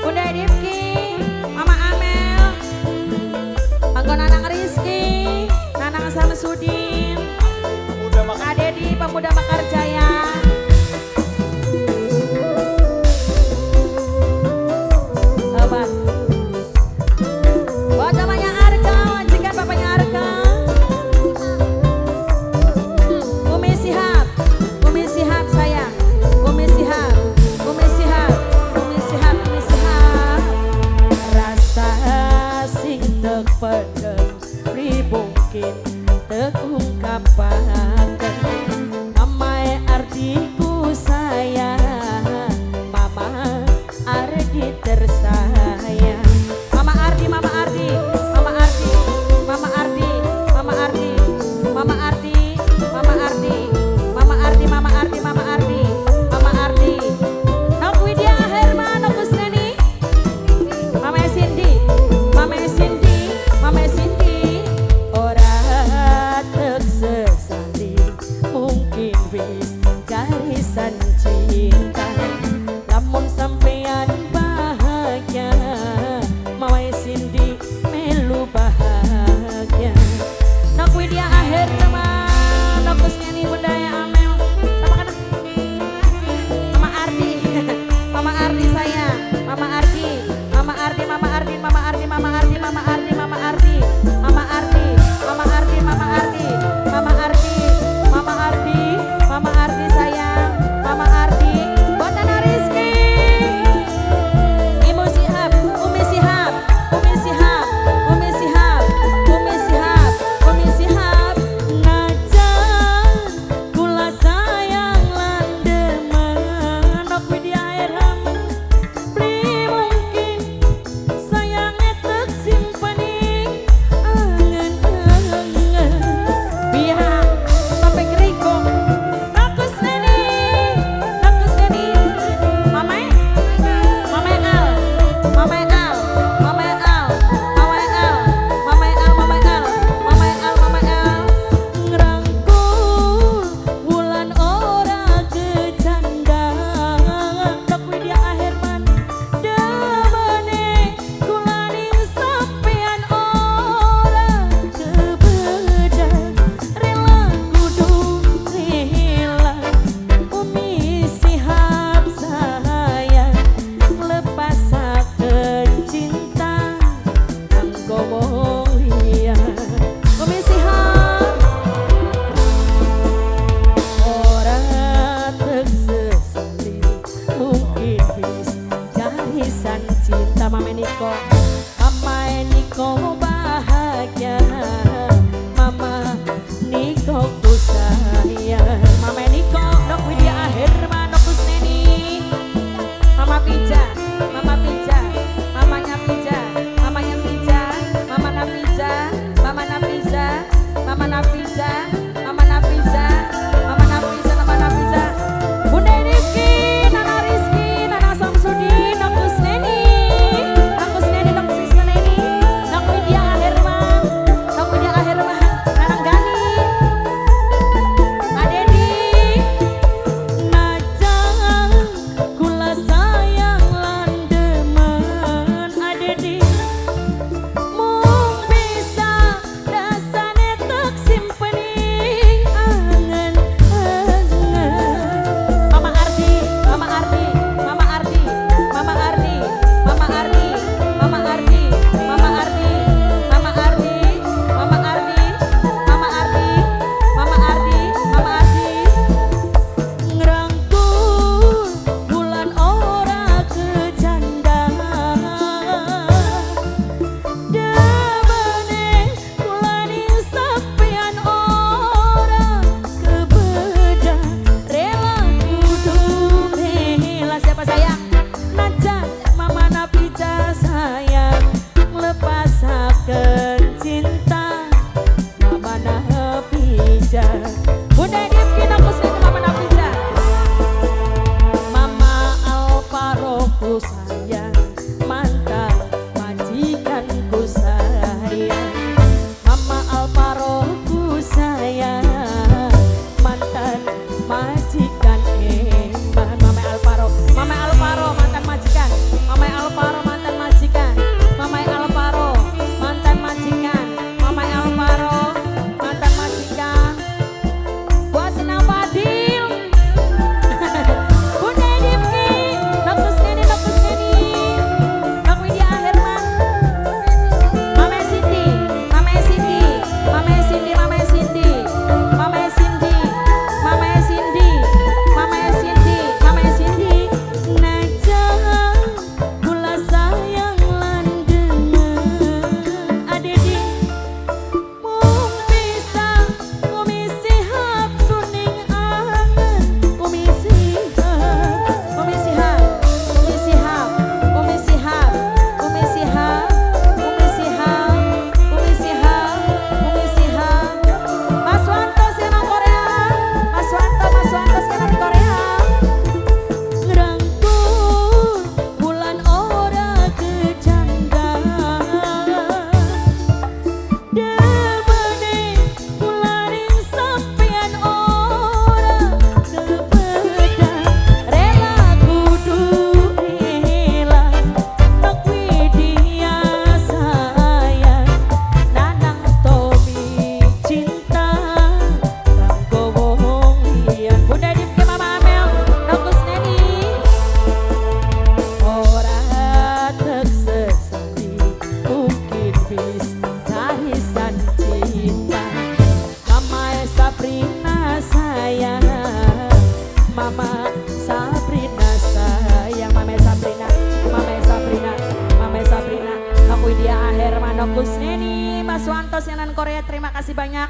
Bunda Rifki, Mama Amel, Anggo Nanang Rizky, Nanang Samsudin, Kak Dedi, Pemuda Mekar Jaya. Apa? Buat mamanya Arka, majikan bapaknya Arka. Umi Sihab, Umi Sihab sayang, Umi Sihab, Umi Sihab, Umi Sihab, Umi Sihab. Rasa sing tek pedeng, mungkin tek ungkapaken. Mamae Ardiku sayang, Mama Ardi tersayang. Mama Ardi, Mama Ardi, Mama Ardi, Mama Ardi, Mama Ardi, Mama Ardi, Mama Ardi, Mama Ardi, Mama Ardi, Mama Ardi, Mama Ardi. Nok Widya Herman, Nok Kusneni, Mama Cindy, Mama Cindy, Mama Cindy. Ora tek sesali, mungkin wis garisan cinta. Lamun sampean bahagia, Mama Cindy melu bahagia. Nok Widya Herman, Nok Kusneni, Bunda Amel, sama kan? Mama Ardi, Mama Ardi sayang, Mama Ardi, Mama Ardi, Mama Ardi, Mama Ardi, Mama Ardi, Mama Ardi, Mama Ardi, Mama Ardi, Mama Ardi, Mama Ardi, Mama Ardi, Mama Ardi, Mama Ardi sayang, Mama Ardi, buat Nana Rizky, Ibu Sihab, Umi Sihab, Umi Sihab, Umi Sihab, Umi Sihab, Umi Sihab. Najan kula sayang lan demen, Nok Widya Herman, beli mungkin sayangnya tek simpening angen-angen. Biar sampai keriko. Nok Kusneni, Nok Kusneni, Mama, Mama Al, Mama Al, Mama Al, Mama Al, Mama Al, Mama Al, Mama Al, Mama Al. Ngrangkul wulan ora kecandang. Nok Widya Herman, demene kula ning sampean ora kebedang. Rela kudu rela, Umi Sihab sayang, nglepasaken cinta kanggo wong liya. Umi Sihab, ora tek sesali, mungkin wis garisan cinta. Mama Niko, Mama Niko bahagia, Mama Niko ku sayang. Mama Niko, Nok Widya Herman, Nok Kusneni, Mama Pija, Mama Pija, Mamanya Pija, Mamanya Pija, Mama Nafiza, Mama Nafiza, Mama Nafiza, Mama Nafiza, Mama Nafiza, Mama Nafiza. Bunda Rifki, Nana Rizky, Nana Samsudin, Nok Kusneni, Nok Kusneni, Nok Kusneni, Nok Widya. Sayang, Mama Sabrina sayang, Mama Sabrina, Mama Sabrina, Mama Sabrina. Aku dia Hermano Kusneni, Mas Wanto Sianan Korea, terima kasih banyak.